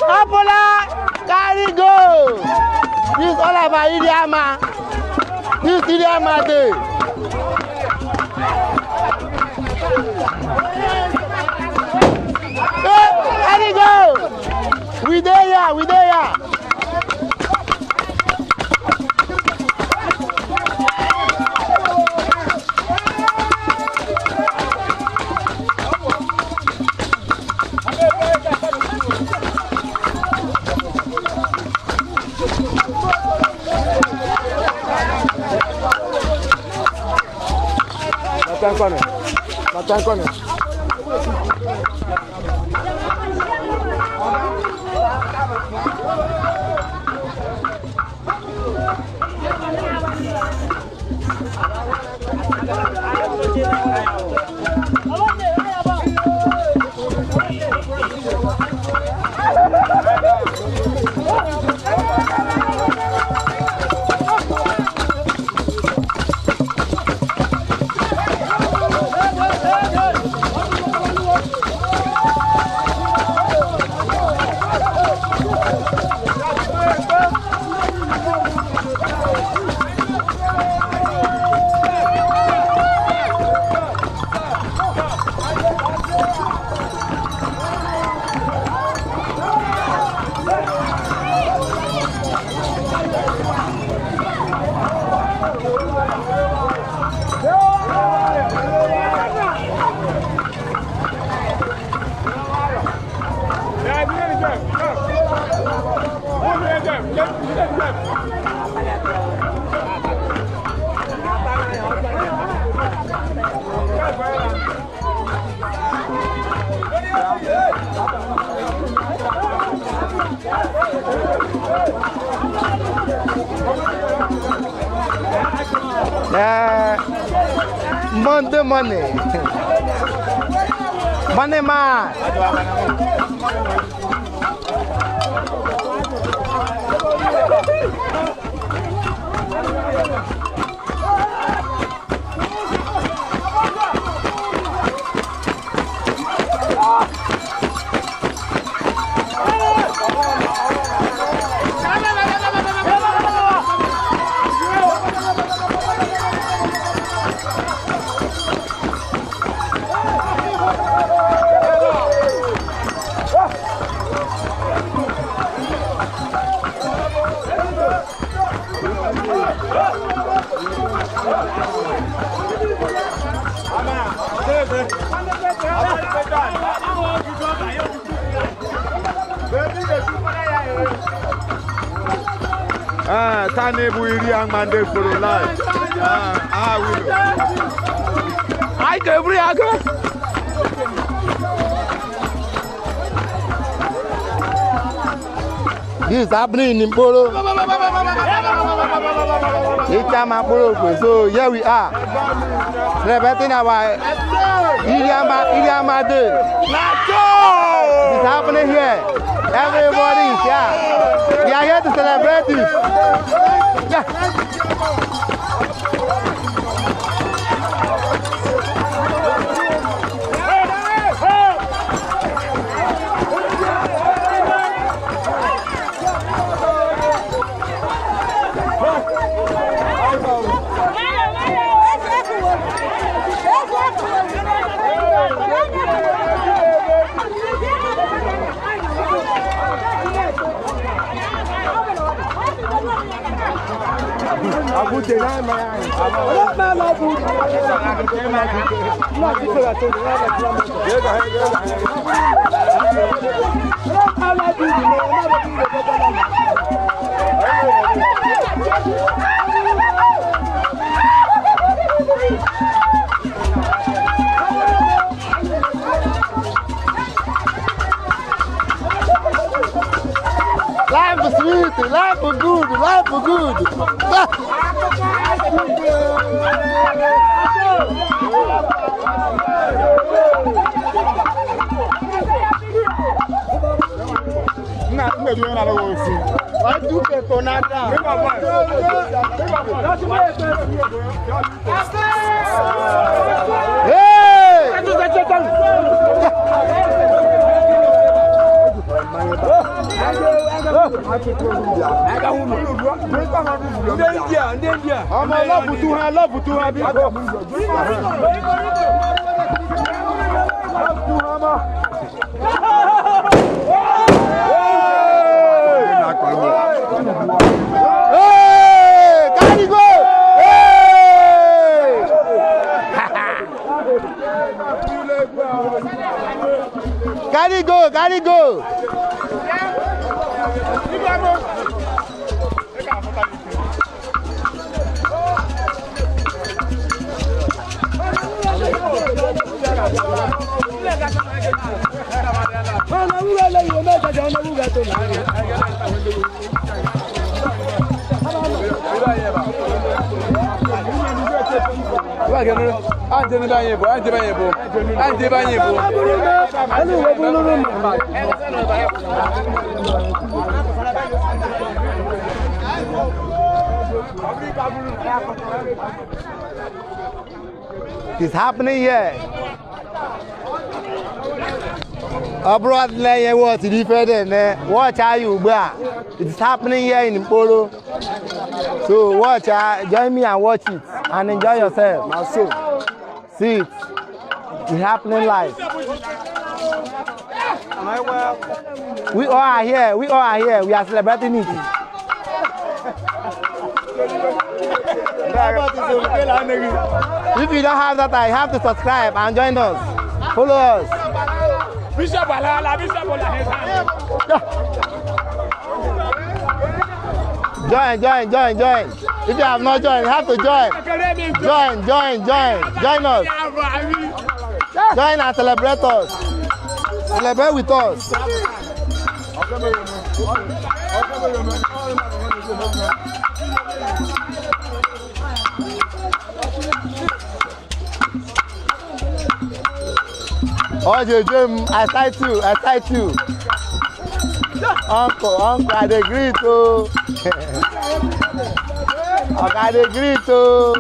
Apola, carry go. This is all about Iriama. This is Iriama Day. Hey, carry go. We there, we there. Matankone. Yeah. Monday money. Money man. Tani bụ iri ama ndị foro live. Ah, wilo. Anyị ga-eburu ya aga. This is happening in Nkporo. Ichama Nkporo. So here we are, celebrating our Iriama Day. It's happening here. Everybody is here. We are here to celebrate it. Yeah. Life is sweet, life is good, life is good. Hey! Ọmọ lọ́bùtú ha lọ́bùtú ha bí kò. Hey! Carry go! Hey! Carry go, carry go! It's happening here. Ọ bụrụ adịla ihe wọt n'ife dị ne watch anyị ugbu a. It's happening here in Mkporo. So watch, join me and watch it and enjoy yourself. Na so. See it. It's happening live. We all are here. We all are here. We are celebrating it. If you don't have that, I have to subscribe and join us. Follow us. Bishop Alala, Bishop Olahesa. Join, join, join, join. If you have not joined, you have to join. Join, join, join. Join us. Join and celebrate us. Celebrate with us. Ojejem, I sight you, I sight you. Uncle, uncle, I dey greet o. Oga, I dey greet o.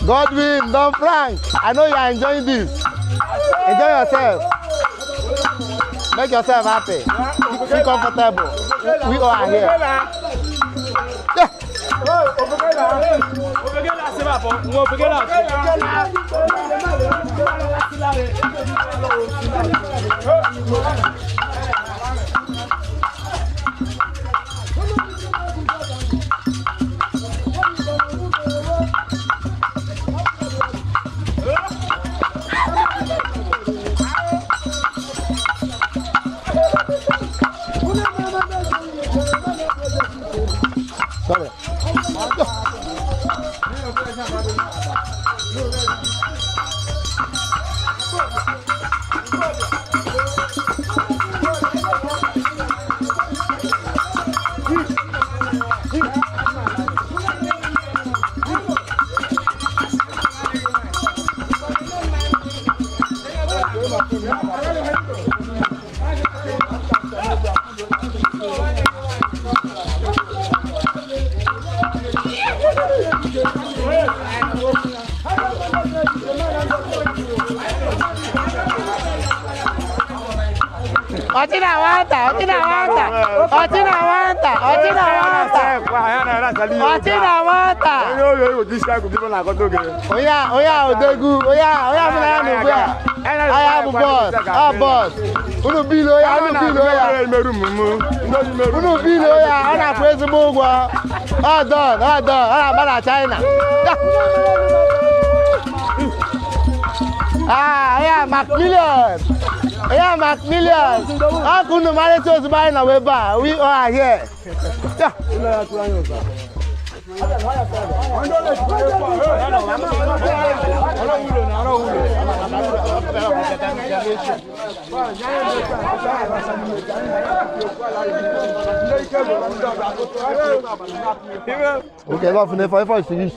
Godwin, Don Frank, I know you are enjoying this. Enjoy yourself. Make yourself happy. Feel comfortable. We all are here. Yeah. Sorry. Ọchị na nwata, ọchị na nwata, ọchị na nwata, ọchị na nwata, ọchị na nwata. Onye a, onye a odogwu, onye a, onye a mụ na ya nọ ugbu a. Anya bụ bọs, ọ bọs. Unu bilu ya, unu bilu ya. Unu bilu ya, ọ na-akwụ ezigbo ụgwọ. Ọ dọn, ọ dọn, ọ na-agba na China. Ah, ya Macmillion. Ya Macmillion. Ọ ka unu mara etu ozugbo anyị nọ ebe a. We are here. Yeah. Okay, love for for for finish.